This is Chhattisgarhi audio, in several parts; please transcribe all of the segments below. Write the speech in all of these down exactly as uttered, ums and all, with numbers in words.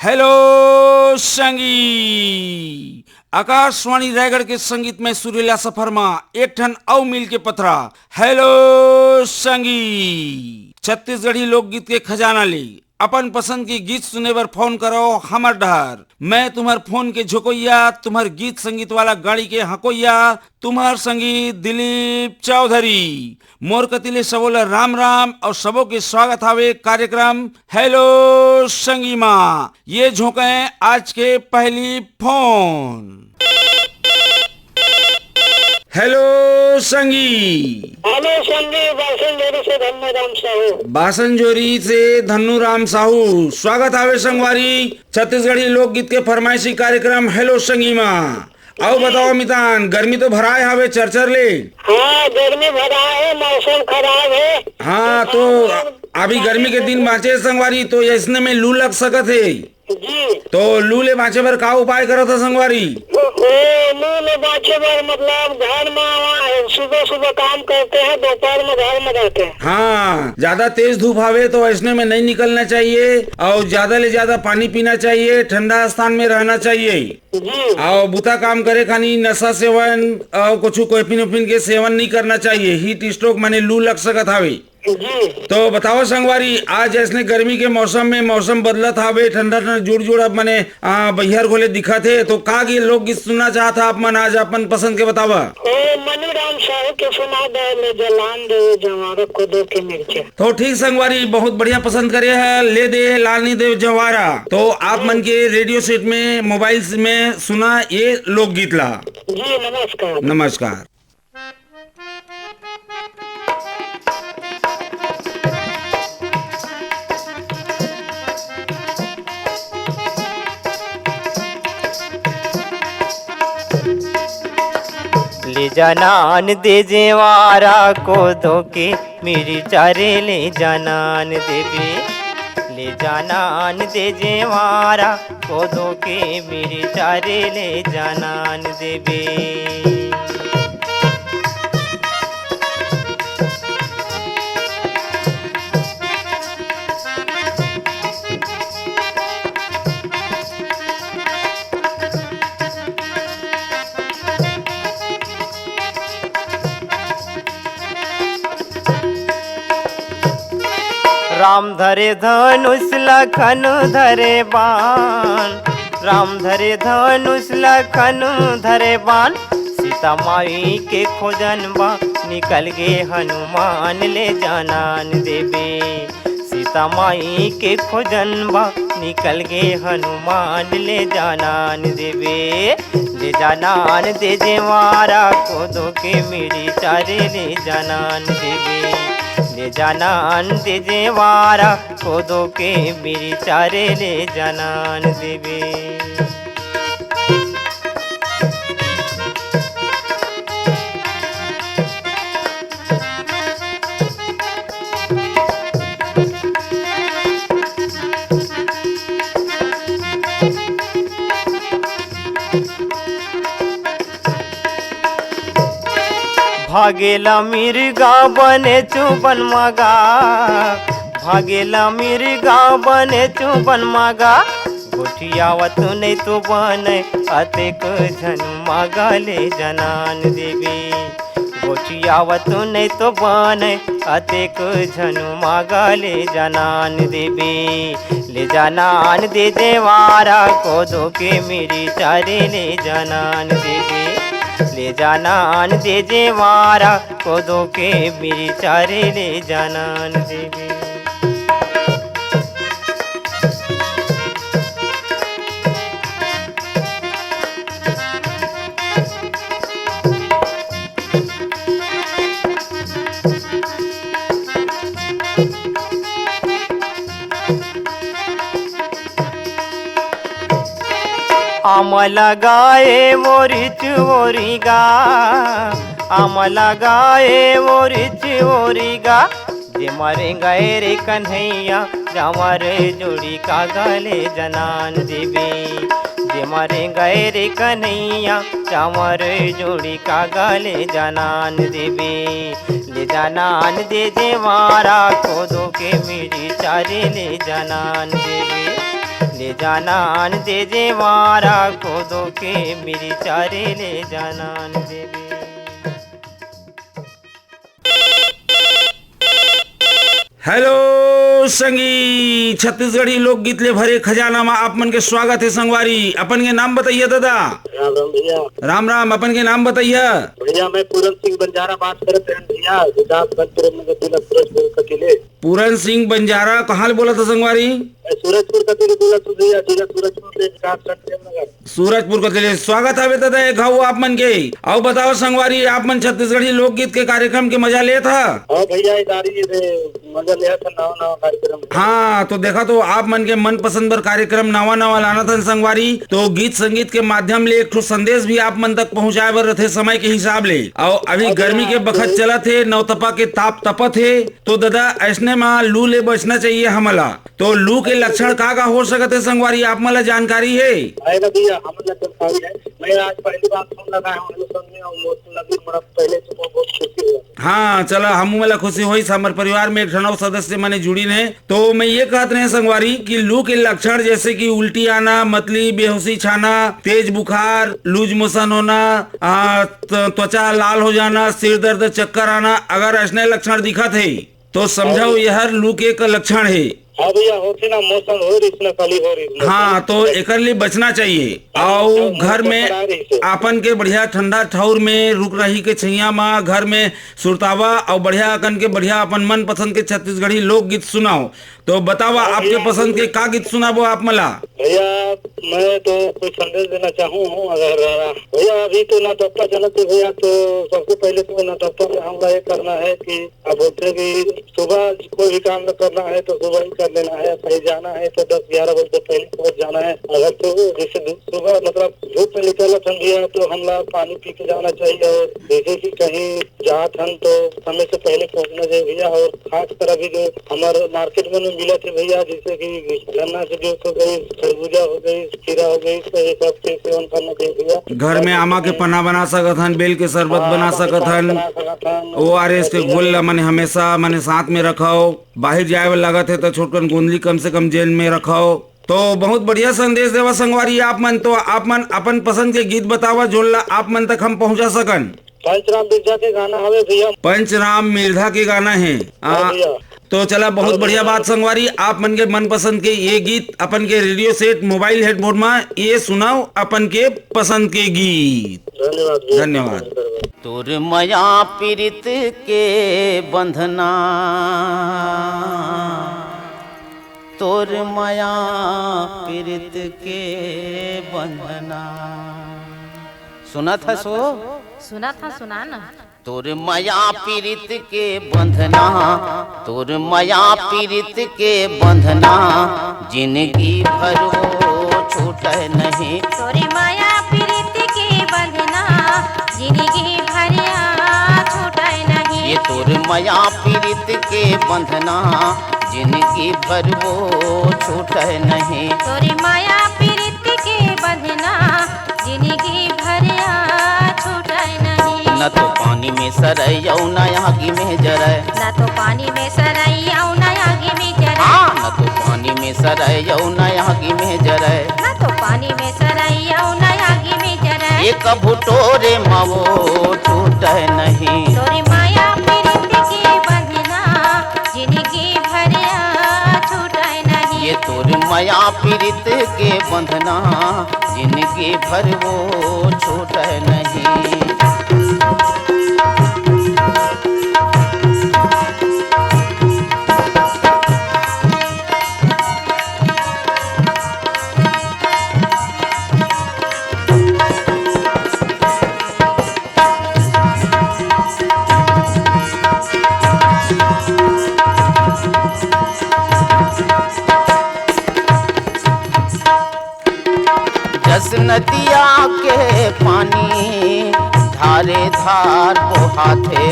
हेलो संगी, आकाशवाणी रायगढ़ के संगीत में सुरीला सफर मा एक ठन अउ मिल के पथरा। हेलो संगी, छत्तीसगढ़ी लोकगीत के खजाना ले अपन पसंद के गीत सुने बर फोन करो हमर डहर। मैं तुम्हर फोन के झोकोइया, तुम्हर गीत संगीत वाला गाड़ी के हकोइया, तुम्हर संगी दिलीप चौधरी। मोर कति ले सबो ल राम राम अउ सबो के स्वागत हावे कार्यक्रम हेलो संगी मा। ये झोंके आज के पहली फोन। हेलो संगी। हेलो संगी, बासन जोरी से धन्यराम साहू। बासन जोरी से धन्नू राम साहू। स्वागत हावे संगवारी छत्तीसगढ़ी लोकगीत के फरमाइशी कार्यक्रम हेलो संगी मा। अउ बताओ मितान, गर्मी तो भराए हावे चरचर ले। हाँ, गर्मी भराए हे, मौसम खराब हे। हाँ, तो अभी गर्मी के दिन बाँचे हे संगवारी, तो अइसने में लू लग सकत हे। जी। तो लू ले बाँचे बर का उपाय करत ह संगवारी? ओ, लू ले बाँचे बर मतलब घर में सुबह सुबह काम करते हैं, दोपहर में घर में रहते हैं। हाँ, ज्यादा तेज धूप हावे तो अइसने में नहीं निकलना चाहिए अउ ज्यादा ले ज्यादा पानी पीना चाहिए, ठंडा स्थान में रहना चाहिए। जी। अउ बुता काम करे खानी नशा सेवन अउ कुछु कोफिन उफिन के सेवन नहीं करना चाहिए। हीट स्ट्रोक माने लू लग सकत हावे। जी। तो बताओ संगवारी, आज अइसने गर्मी के मौसम में मौसम बदलत हावे, ठंडा ठंडा जुड़ जुड़ अब माने, आ, बहियार घोले दिखत हे, तो का ये लोकगीत सुनना चाहत हा आप मन? आज अपन पसंद के बतावा। ओ मनीराम साहू के सुना दे, ले जलान दे जवारा कोदो के मिर्चा। तो ठीक संगवारी, बहुत बढ़िया पसंद करे है, ले दे लानी देव जवारा। तो आप मन के रेडियो सेट में, मोबाइल में सुना ये लोकगीत ला। जी, नमस्कार। नमस्कार। ले जानान दे जेवारा कोदो के मिर्चा रे, ले जानान देबे। ले जानान दे जेवारा कोदो के मिर्चा रे, ले जानान देबे। राम धरे धनुष लखन धरे बाण, राम धरे धनुष लखन धरे बाण, सीता माई के खोजन बा निकल गे हनुमान, ले जानान देबे। सीता माई के खोजन बा निकल गे हनुमान, ले जानान देबे। ले जानान दे जेवारा कोदो के मिर्चा रे, ले जानान देबे। ले जानान दे जेवारा कोदो के मिर्चा रे, ले जानान देबे। भागेला मिर्गा बने चुबन मगा, भागेला मिर्गा बने चुबन मगा, गोठियावत नहीं तो बने अतेक झन मगा, ले जानान देबे। गोठियावत नहीं तो बने अतेक झन मगा, ले जानान देबे। ले जानान दे जेवारा कोदो के मिर्चा रे, ले जानान देबे। ले जानान दे जेवारा कोदो के मिर्चा रे, ले जानान देबे। आम लगाए ओरिच ओरिगा, आम लगाए ओरिच ओरिगा, जे मरे गए रे कन्हैया, जावा रे जोड़ी कागा, ले जानान देबे। जे मरे गए रे कन्हैया, जावा रे जोड़ी कागा, ले जानान देबे। ले जानान दे जेवारा कोदो के मिर्चा रे, ले जानान देबे। ले जानान जे जे वारा कोदो के मिरी चारे ले जानान जे जे। हेलो संगी, छत्तीसगढ़ी लोकगीत ले भरे खजाना म आप मन के स्वागत हे संगवारी। अपन के नाम बताइए दादा। राम राम भैया। राम राम, अपन के नाम बताइए। भैया, मैं पूरन सिंह बंजारा बात करत हन भैया, गुरदासगंज प्रेम नगर जिला सूरजपुर कती ले। पूरन सिंह बंजारा कहाँ ले बोलत हो संगवारी? मैं सूरजपुर कती ले बोलत हूँ भैया, जिला सूरजपुर ले, गुरदासगंज प्रेम नगर। सूरजपुर कती ले स्वागत हवे दादा एक घाव आप मन के। अउ बताओ संगवारी, आप मन छत्तीसगढ़ी लोकगीत के कार्यक्रम के मजा लेत ह? हाँ भैया, ये दारी ये दे, मजा लेत हन नवा नवा कार्यक्रम। हाँ, तो देखा तो आप मन के मनपसंद बर कार्यक्रम नवा नवा लानत हन संगवारी। तो गीत संगीत के माध्यम ले एक ठो संदेश भी आप मन तक पहुँचाए बर रथे समय के हिसाब ले। अउ अभी अभी गर्मी के हाँ, बखत तो चलत हे, नवतपा के ताप तपत हे, तो दादा अइसने म लू ले बचना चाहिए हमला। तो लू के लक्षण का का हो सकत हे संगवारी, आप मन ला जानकारी हे? है ना भैया, हमन ला जानकारी है। मैं आज पहली बार फोन लगाया हूँ हेलो संग में, और मौसम लगी हमारा पहले से बहुत, बहुत खुशी हुआ। हाँ, चला, हमू मन ला खुशी होइस, हमर परिवार में एक ठन अउ सदस्य मने जुड़िन हे। तो मैं ये कहत रहे संगवारी कि लू के लक्षण जैसे कि उल्टी आना, मतली, बेहोशी छाना, तेज बुखार, लूज मोशन होना, आ, त-, त्वचा लाल हो जाना, सिर दर्द, चक्कर आना, अगर अइसने लक्षण दिखत हे तो समझव, हाँ। ये हर लू के एक लक्षण हे। हाँ भैया, होथे ना, मौसम हो रही ना, खाली हो रही ना। हाँ, तो एकर ले बचना चाहिए। हाँ, अउ मौसम घर में खराब रही से। आपन के बढ़िया ठंडा ठौर में रुख राही के छैया म घर में सुरतावा अउ बढ़िया अकन के बढ़िया अपन मनपसंद के छत्तीसगढ़ी लोकगीत सुनाओ। तो बतावा, हाँ आपके भैया। पसंद के का गीत सुनाबो आप मन ला? भैया, मैं तो कोई संदेश देना चाहूँ हूँ, अगर भैया अभी तो नौतपा चलत है भैया, तो सबसे पहले तो नौतपा में हमला ये करना है कि अब बोलते हैं कि सुबह कोई भी काम करना है तो सुबह ही कर लेना है, कहीं जाना है तो दस ग्यारह बजे से पहले पहुंच जाना है। अगर तो जैसे धूप, सुबह मतलब धूप में निकलत हन भैया तो हमला पानी पी के जाना चाहिए, और जैसे कि कहीं जात हन तो समय से पहले पहुंचना चाहिए भैया। और खास कर अभी जो हमारे मार्केट में मिलत हे भैया, जैसे कि गन्ना के जूस हो गई, खरबूजा हो गई, खीरा हो गई, तो ये सब के सेवन करना चाहिए भैया। घर में आमा के पन्ना बना सकत हन, बेल के शरबत हाँ, बना सकत हन, बना सकत हन। ओ आर एस के घोल ला मने हमेशा मने साथ में रखव। बाहिर जाए बर लागत हे त छोटकन गोंदली कम से कम जेब में रखव। तो बहुत बढ़िया संदेश देवा संगवारी आप मन। तो आप मन अपन पसंद के गीत बतावा, जोन ला आप मन तक हम पहुंचा सकन। पंचराम मिर्जा के गाना हवे भैया। पंचराम मिर्जा के गाना हे। हाँ आ, भैया। तो चला, बहुत हाँ बढ़िया भैया। बात संगवारी, आप मन के मनपसंद के ये गीत अपन के रेडियो सेट मोबाइल हेडफोन में ये सुनाओ, अपन के पसंद के गीत। धन्यवाद भैया। धन्यवाद। तोर मया पीरित के बंधना, तोर मया पीरित के बंधना। सुनत हस वो? सुनत हस, सुना ना। तोर मया पीरित के बंधना, तोर मया पीरित के बंधना, जिनगी भर वो छूटय नहीं। तोर मया पीरित के बंधना, जिनगी भर आ छूटय नहीं। ये तोर मया पीरित के बंधना, जिनगी भर वो छूटय नहीं। तोर मया पीरित के बंधना, जिनगी भर आ छूटय नहीं। न तो पानी में सरय अउ न आगी में जरय। न तो पानी में सरय अउ न आगी में जरय। हाँ, न तो पानी में सरय अउ न आगी में जरय। न तो पानी में सरय अउ न आगी में जरय। ये कभू टोरे म वो टूटय नहीं। तोर मया पीरित के बंधना, जिनगी भर आ छूटय नहीं। ये तोर मया पीरित के बंधना, जिनगी भर वो छूटय नहीं। जस नदिया के पानी धारे धार बोहाथे,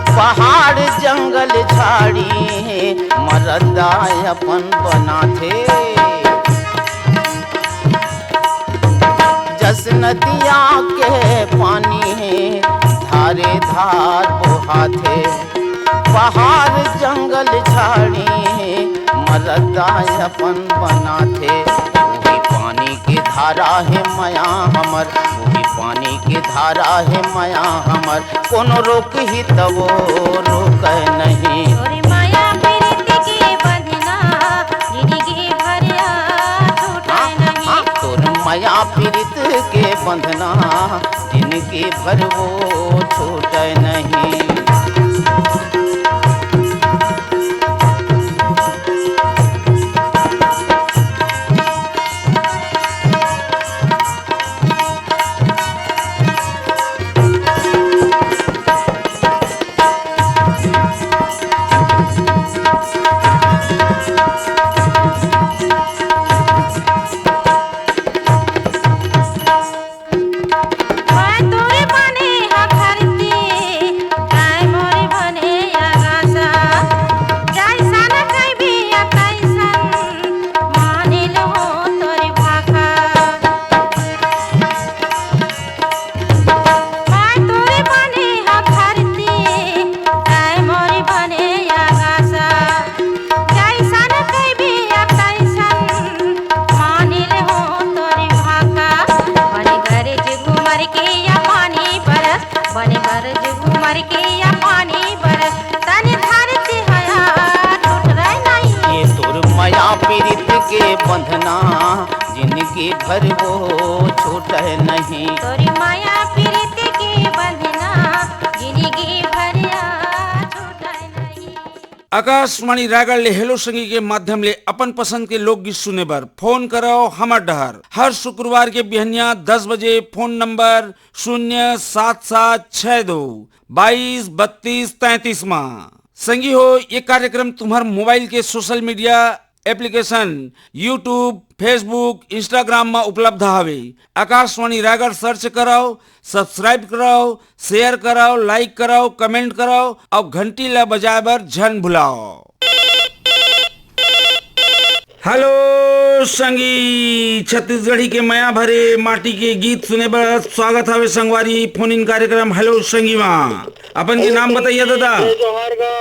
पहाड़ जंगल झाड़ी मरदा अपन बनाथे। जस नदिया के पानी धारे धार बोहाथे, पहाड़ जंगल झाड़ी रद्दा अपन बनाथे। उही पानी के धारा हे मया हमर, उही पानी के धारा हे मया हमर, कोनो रोकही तब वो रोकय नहीं। तोर मया प्रीत के बंधना जिनगी भर छूटय हाँ, नहीं। हाँ, तोर मया प्रीत के बंधना जिनगी भर वो छूटय नहीं। जैसन कहिबे अब तैसन मानिल हो तोर भाखा। बने गरज घुमर के या पानी बरस, बने गरज घुमर के या पानी बरस, तनी धरती हया टुटरय नहीं। ये तोर मया पीरित के बंधना जिनगी भर वो छूटय नहीं। तोर मया पीरित के बंधना जिनगी भर छूटय नहीं। आकाशवाणी रायगढ़ ले हेलो संगी के माध्यम ले अपन पसंद के लोकगीत सुने बर फोन करव हमर डहर। हर शुक्रवार के बिहनिया दस बजे फोन नंबर शून्य सात सात छह दो बाईस बत्तीस तैंतीस मा। संगी हो, ये कार्यक्रम तुम्हर मोबाइल के social media application YouTube, Facebook, Instagram मा उपलब्ध हवे। आकाशवाणी रायगढ़ सर्च करव, सब्सक्राइब करव, शेयर करव, लाइक करव, कमेंट करव अउ घंटी ला बजाए बर झन भुलाव। हेलो संगी, छत्तीसगढ़ी के मया भरे माटी के गीत सुने बर स्वागत हवे संगवारी। फोन इन कार्यक्रम हेलो संगी मा अपन के नाम बताइया दादा। जय जोहार गा।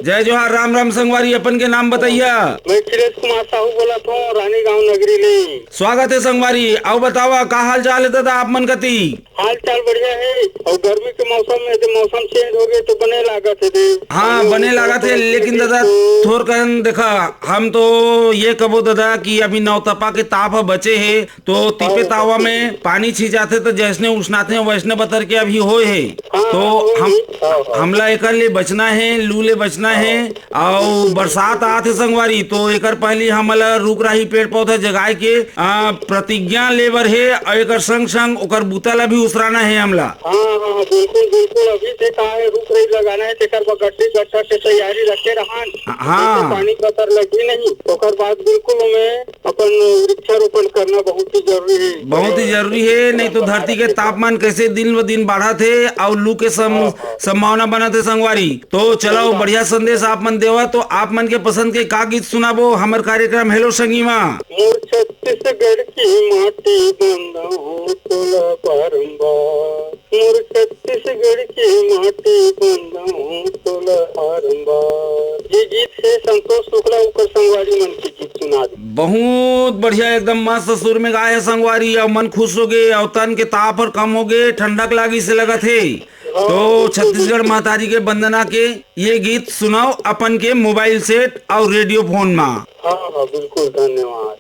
जय जोहार, राम राम संगवारी, अपन के नाम बताइया। मैं खिलेश कुमार साहू बोलत हूँ, रानी गांव नगरी ले। स्वागत है संगवारी। अउ बतावा, का हाल चाल है दादा आप मन कती? हाल चाल बढ़िया है, अउ गर्मी के मौसम में तो मौसम चेंज हो गए तो बने लागत है दे। हाँ, बने लागत है, लेकिन दादा थोर कन देखा, हम तो ये कबो दादा कि अभी नौतपा के ताप ह बचे है, तो तीपे तावा में पानी छिंचाथे तो जैसने उसनाथे वैसने बतर के अभी होए हे। हाँ, तो हाँ, हम, हाँ, हाँ। हमला एकर ले बचना हे, लू ले बचना हे। अउ बरसात आत हे संगवारी, तो एकर पहली हमला रुख राही पेड़ पौधा जगाए के, आ, प्रतिज्ञा ले बर हे अउ एकर संग संग ओकर बूता ला भी उसराना हे हमला। हाँ, हाँ, बिल्कुल, बिल्कुल। अभी से कहा है, रुख राही लगाना है, तेकर बर गड्डी गड्ढा के तैयारी रखे रहन। हाँ। जैसे पानी पतर लगी नहीं, ओकर बाद बिल्कुल ओमे अपन वृक्षारोपण करना बहुत ही जरूरी है। बहुत ही जरूरी है, नहीं तो धरती के तापमान कैसे दिन ब दिन बढ़त हे अउ लू के सम-, हाँ, हाँ। संभावना बनत हे संगवारी। तो चलो, बढ़िया संदेश आप मन देवा, तो आप मन के पसंद के का गीत सुनाबो हमर कार्यक्रम हेलो संगी मा। मोर छत्तीसगढ़ की माटी बंदा हो तोला बारंबार, मोर छत्तीसगढ़ के माटी बंदहूँ तोला बारंबार। ये गीत हे संतोष शुक्ला, ओकर संगवारी मन के गीत सुना दे। बहुत बढ़िया, एकदम मस्त सुर में गाए हे संगवारी, अउ मन खुश हो गे, अउ तन के ताप हर कम हो गे, ठंडक लागी से लगत हे। हाँ, तो बिल्कुल, छत्तीसगढ़ बिल्कुल। महतारी के वंदना के ये गीत सुनाओ अपन के मोबाइल सेट अउ रेडियो फोन मा। हाँ, हाँ, बिल्कुल, धन्यवाद।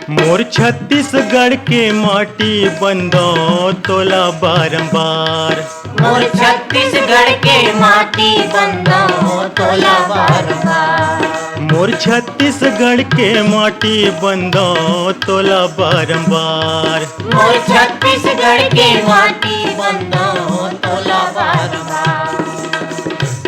मोर छत्तीसगढ़ के माटी बंदो तोला बारंबार। मोर छत्तीसगढ़ के माटी बंदो तोला बारंबार। मोर छत्तीसगढ़ के माटी बंदो तोला बारंबार। मोर छत्तीसगढ़ के माटी बंदो तोला बारंबार।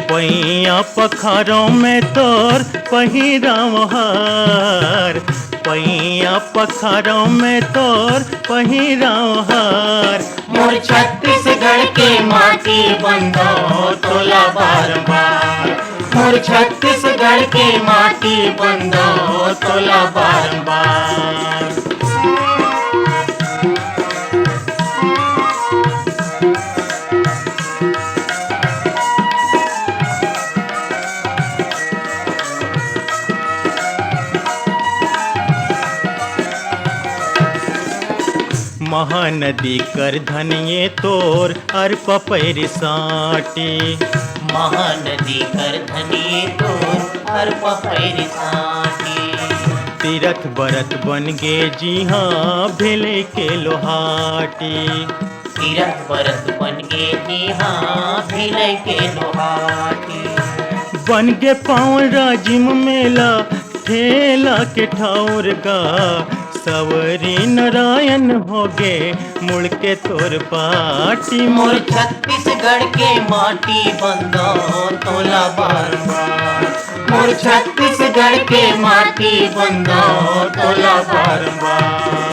पैया पखारों में तोर पहिराव हार, पैया पखारों में तोर पहिराव हार। मोर छत्तीसगढ़ के माटी बंदो तोला बारंबार, मोर छत्तीसगढ़ के माटी बंदो तोला बारंबार। महानदी कर धनिये तोर अरपा पैरी साटी। महानदी कर धनिये तोर अरपा पैरी साटी। तीरथ बरत बन गे जिहाँ भिलई के लोहाटी। तीरथ बरत बन गे जिहाँ भिलई के लोहाटी। बन गे पावन राजिम मेला ठेला के ठौर गा। सवरी नारायण होगे मुड़ के तोर पाटी। मोर छत्तीसगढ़ के माटी बंदो तोला बारंबार। मोर छत्तीसगढ़ के माटी बंदो तोला बारंबार।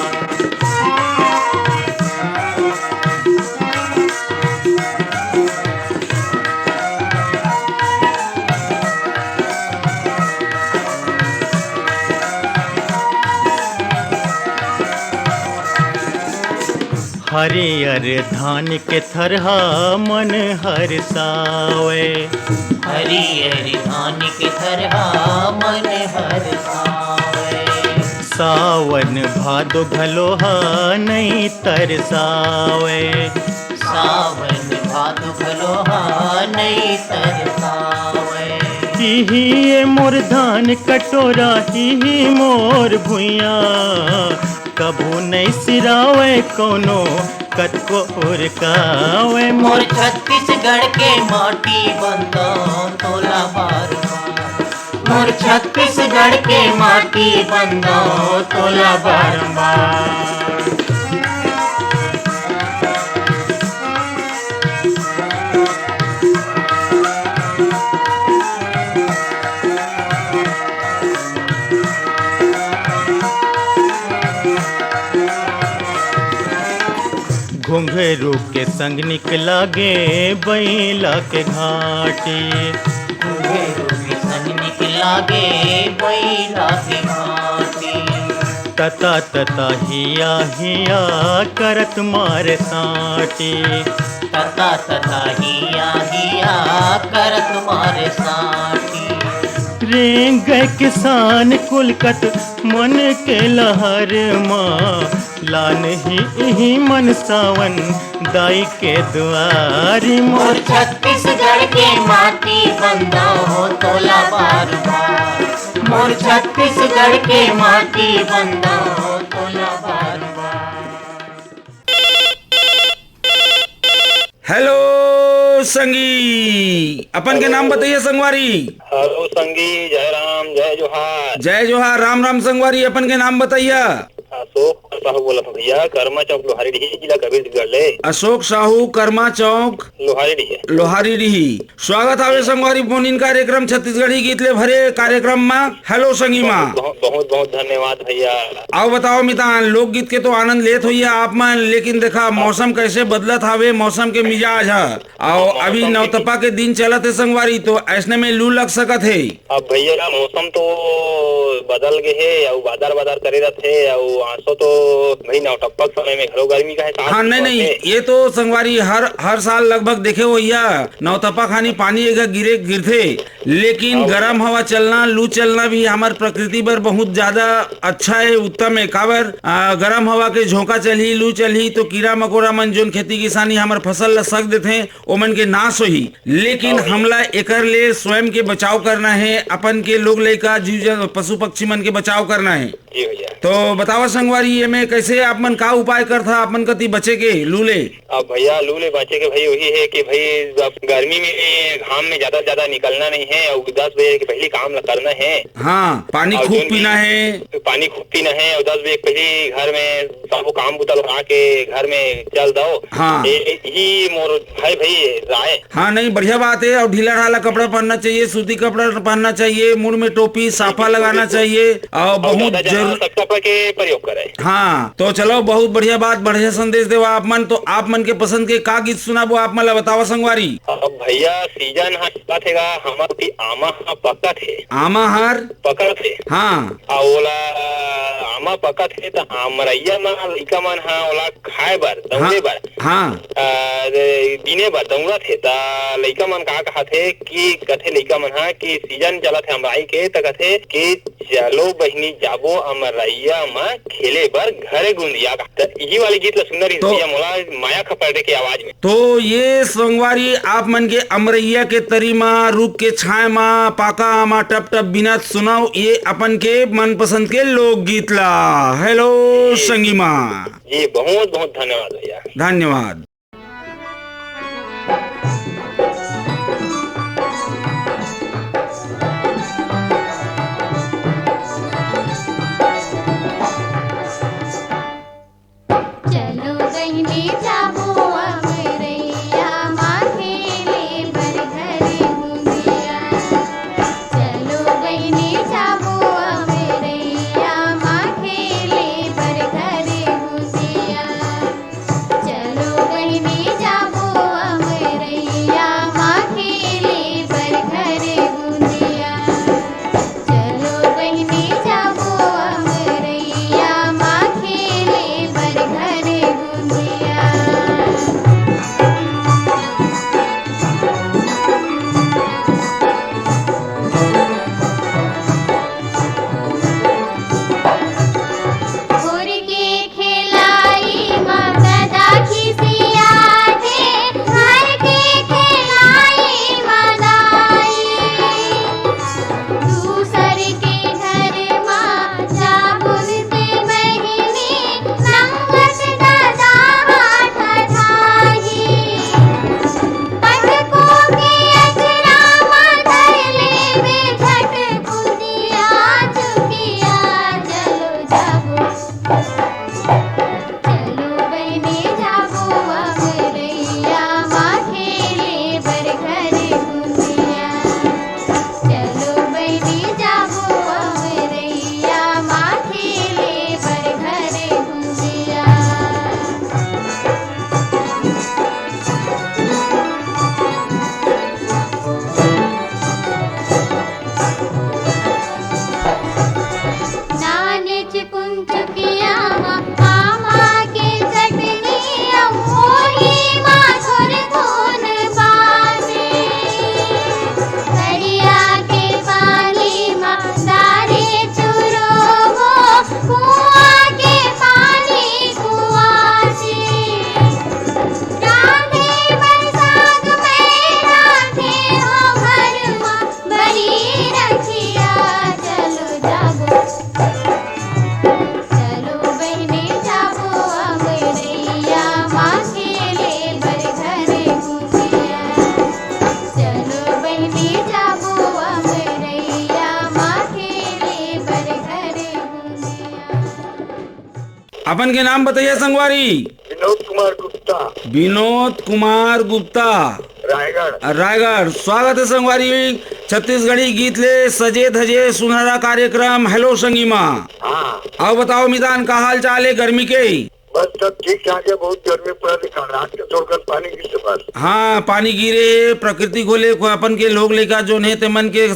हरियर धान के थरहा मन हरसावे। हरियर धान के थरहा मन हरसावे। सावन भादो घलो हा नइ तरसावे। सावन भादो घलो हा नइ तरसावे। इही ए मोर धान कटोरा, इही मोर भुइयां, कभू नइ सिरावय कोनो, कतको उरकावय मोर। मोर छत्तीसगढ़ के माटी बंदो तोला बार बार। मोर छत्तीसगढ़ के माटी बंदो तोला बार बार। घुंघरू के संग निकला गे बइला के घाटी। घुंघरू के संग निकला गे बइला के घाटी। तता तता हिया हिया करत मारे साटी। तता तता हिया हिया करत मारे साटी। रेंग गए किसान कुलकत मन के लहर मा। लान ही इही मन सावन दाई के दुआरी मोर। मोर छत्तीसगढ़ के माटी बंदो तोला बार बार। मोर छत्तीसगढ़ के माटी बंदो तोला बार बार। हेलो संगी, अपन के नाम बताइए संगवारी। हेलो संगी, जय राम, जय जोहार। जय जोहार, राम राम संगवारी, अपन के नाम बताइए। अशोक साहू बोलत हूँ भैया, कर्मा चौक लोहारी डीही, जिला कबीरगंज ले। अशोक साहू, कर्मा चौक, लोहारी डीही। लोहारी डीही। स्वागत हावे संगवारी फोन इन कार्यक्रम छत्तीसगढ़ी गीत ले भरे कार्यक्रम मा। हेलो संगी मा। बहुत, बहुत, बहुत धन्यवाद भैया। आओ बताओ मितान, लोकगीत के तो आनंद लेत होइया आप मन, लेकिन देखा मौसम कैसे बदलत हावे, मौसम के मिजाज ह। आओ अभी नवतपा के दिन चलत हे संगवारी, तो ऐसने में लू लग सकत हे। अब भैया मौसम तो बदल गे हे, अउ बादर बादर करे रथे, अउ आसो तो भाई नवटप्पा के समय में घलो गर्मी का एहसास हाँ, नहीं, होथे। नहीं, ये तो संगवारी हर, हर साल लगभग देखे होइया, नवतपा खानी पानी एक गिरे गिरथे, लेकिन हाँ, गरम हवा चलना, लू चलना भी हमर प्रकृति बर बहुत ज्यादा अच्छा हे, उत्तम हे। काबर, आ, गरम हवा के झोंका चलही, लू चलही, तो कीरा मकोरा मन जोन खेती किसानी हमर फसल ल सक देथे, ओमन के नाश होही। लेकिन हाँ भैया। हमला एकर ले स्वयं के बचाव करना हे, अपन के लोग लइका, जीव जन-, पशु पक्षी मन के बचाव करना हे। जी भैया। तो बतावा संगवारी, एमे कैसे आप मन का उपाय करथा अपन कति बचे के लू ले? अब भैया, लू ले बचे के भाई वही हे कि भाई अब गर्मी में, घाम में ज्यादा से ज्यादा निकलना नहीं हे अउ दस बजे के पहली काम ला करना हे। हाँ, पानी अउ खूब जोन भी पीना हे। पानी खूब पीना हे अउ दस बजे के पहली घर में सबो काम बुता ला के घर में चल दो। हाँ। ये, ये ही मोर भाई, भाई राय। हाँ, नहीं, बढ़िया बात हे। अउ ढीला ढाला कपड़ा पहनना चाहिए, सूती कपड़ा पहनना चाहिए, मुड़ में टोपी, साफा लगाना चाहिए, अउ अउ बहुत ज्यादा, ज्यादा जरूर- सख्त कपड़ा के प्रयोग करे। हाँ, तो चलो, बहुत बढ़िया बात, बढ़िया संदेश देवा आप मन। तो आप मन के पसंद के का गीत सुनाबो, आप मन ला बतावा संगवारी। अब भैया, सीजन ह चलत हे गा, हमर कोती आमा ह पकत हे। आमा हर? पकत हे। हाँ। अउ ओला आमा पकत हे, त आमरइया म लइका मन ह ओला खाए बर, हाँ, दउड़े बर, हाँ। अ, बीने बर दउड़त हे, त लइका मन का कहत हे कि, कथे लइका मन ह कि सीजन चलत हे अमराई के, त कथे कि चलो बहिनी जाबो अमराई या म खेले बर घरे गुंदिया। त इही वाले गीत ला सुनना रहिस तो भैया मोला माया खपरडे के आवाज में। तो ये संगवारी, आप मन के अमरैया के तरी मा, रूख के छाय मा, पाका आमा टप टप बिनत सुनाओ ये अपन के मनपसंद के लोकगीत ला। हेलो संगी मा। जी, बहुत बहुत धन्यवाद भैया। धन्यवाद। चलो बहिनी जाबो अमरैया मा खेले बर घरे गुंदिया। चलो बहिनी जाबो अमरैया मा खेले बर घरे गुंदिया। चलो बहिनी जाबो अमरैया मा खेले बर घरे गुंदिया। चलो बहिनी जाबो अमरैया मा खेले बर घरे गुंदिया। घुर के खेलाई मा कदा खिसियाथे, घर के खेलाई मा दाई। दूसर के घर मा जाबुन ते बहिनी, संगत ददा हाथ थाही। पटको के अचरा मा धर लेबे झट कुंदिया चुकिया, चलो जाबो। चलो बहिनी जाबो अमरैया मा खेले बर घरे गुंदिया। चलो बहिनी जाबो अमरैया मा खेले बर घरे गुंदिया। नानेच कुंचुकिया मा आमा के चटनी, अउ ओही मा थोरकुन बासी। तरिया के पानी मा डारे चुरो हो, कुआँ के पानी कुआसी। रांधे बर साग मैं रांधे हो घर मा, बरी रखिया चलो जाबो। चलो बहिनी जाबो अमरैया मा खेले बर घरे गुंदिया। चलो बहिनी जाबो अमरैया मा खेले बर घरे गुंदिया। अपन के नाम बताइए संगवारी। विनोद कुमार गुप्ता। विनोद कुमार गुप्ता। रायगढ़। रायगढ़। स्वागत है संगवारी, छत्तीसगढ़ी गीत ले सजे धजे सुनहरा कार्यक्रम हेलो संगी मा। हाँ। अउ बताओ मितान, का हाल चाल है गर्मी के? बस सब ठीक ठाक है, बहुत गर्मी पड़ रही, काल रात के थोड़ा पानी गिर से बस। हाँ, पानी गिरे, प्रकृति को ले, अपन के लोग लेकर जोन है ते मन के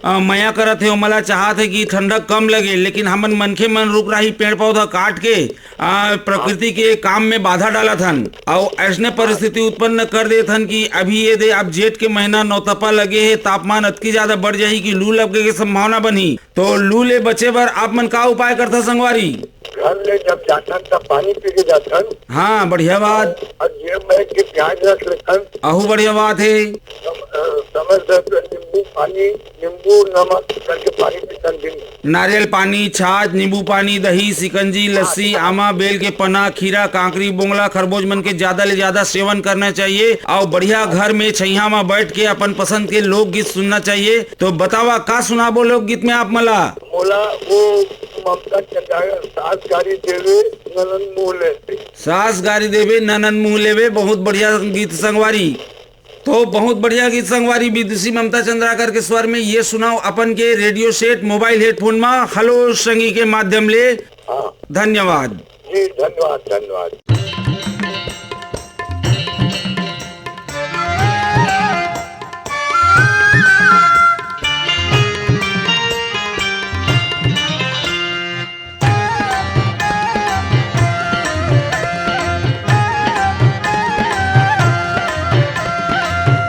अ, मया करत हे, ओमन ला चाहत हे कि ठंडक कम लगे, लेकिन हमन मनखे मन रुख राही पेड़ पौधा काट के, अ, प्रकृति के काम में बाधा डालत हन, अउ ऐसने परिस्थिति उत्पन्न कर देत हन कि अभी ये दे, अब जेठ के महीना नौतपा लगे हे, तापमान अतकी ज्यादा बढ़ जाही कि लू लगे के संभावना बनही। तो लू ले बचे बर आप मन का उपाय करथा संगवारी? घर ले जब जाथन तब पानी पी के जाथन। हाँ, बढ़िया बात। अउ जेब में एक ठे प्याज रख लेथन। अहू बढ़िया बात हे। सम-, अ, समय से नींबू पानी, नींबू नमक करके पानी पीथन दिन में। नारियल पानी, छाछ, नींबू पानी, दही, सिकंजी, लस्सी, हाँ। आमा, बेल के पना, खीरा, कांकरी, बोंगला, खरबूज मन के ज्यादा ले ज्यादा सेवन करना चाहिए। अउ बढ़िया घर में छइहां में बैठ के अपन पसंद के लोकगीत सुनना चाहिए। तो बतावा, का सुनाबो लोकगीत में आप मन ला? मोला वो ममता चंद्राकर, सास गारी देवे ननन मुंह लेवे। सास गारी देवे ननन मुंह लेवे, बहुत बढ़िया गीत संगवारी। तो बहुत बढ़िया गीत संगवारी, विदुषी ममता चंद्राकर के स्वर में ये सुनाओ अपन के रेडियो सेट मोबाइल हेडफोन मा हेलो संगी के माध्यम ले। हाँ। धन्यवाद। जी, धन्यवाद, धन्यवाद।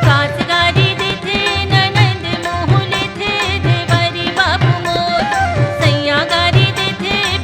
सास गारी देथे ननद मोह लेथे देवरी बाबू मोर। सैया गारी देथे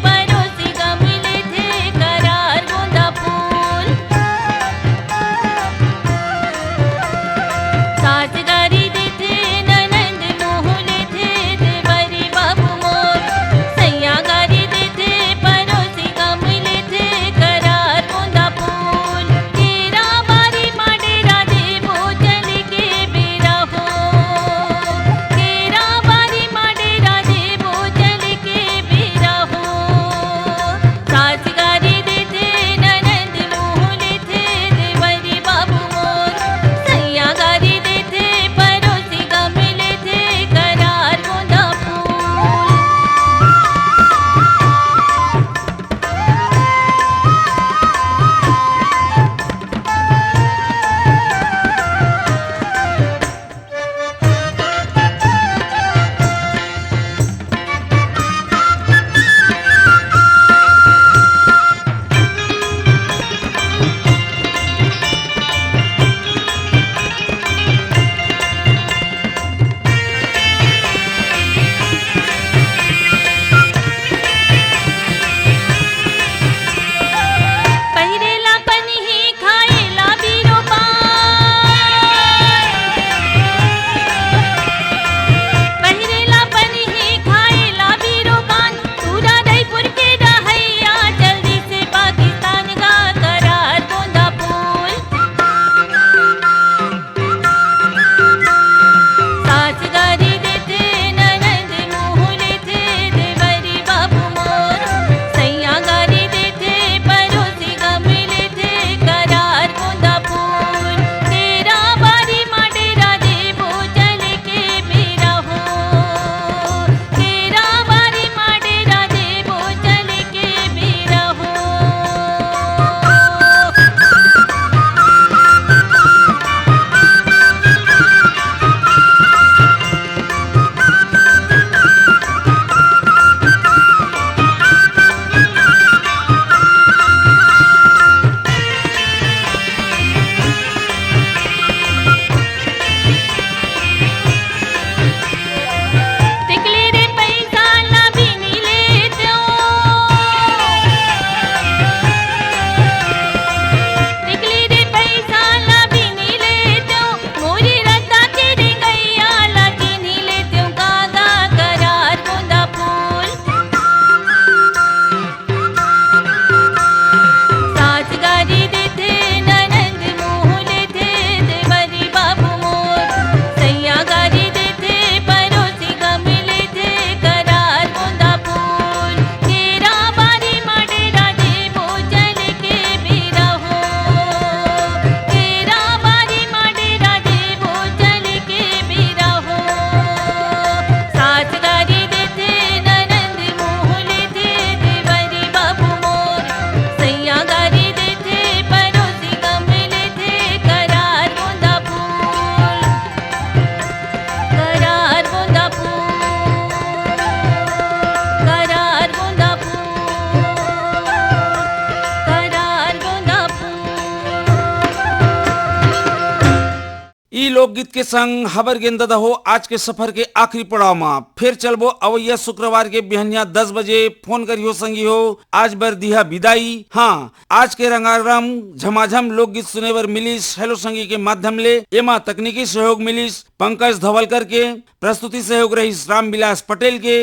लोकगीत के संग हबर गेंद दहो आज के सफर के आखिरी पड़ाव म। फेर चलबो अवइया शुक्रवार के बिहनिया दस बजे। फोन करिहो संगी हो, आज बर दिहा बिदाई। हाँ, आज के रंगारंग झमाझम लोकगीत सुने बर मिलिस हेलो संगी के माध्यम ले। एमा तकनीकी सहयोग मिलिस पंकज धवलकर के, प्रस्तुति सहयोग रहिस रामविलास पटेल के।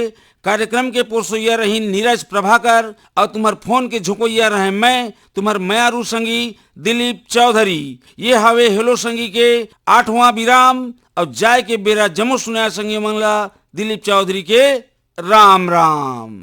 कार्यक्रम के पोरसोइया रहिन नीरज प्रभाकर अउ तुम्हर फोन के झोंकोइया रहे मैं, तुम्हर मयारू संगी दिलीप चौधरी। ये हावे हेलो संगी के आठवां विराम अउ जाय के बेरा जम्मो सुनइया संगी मन ला दिलीप चौधरी के राम राम।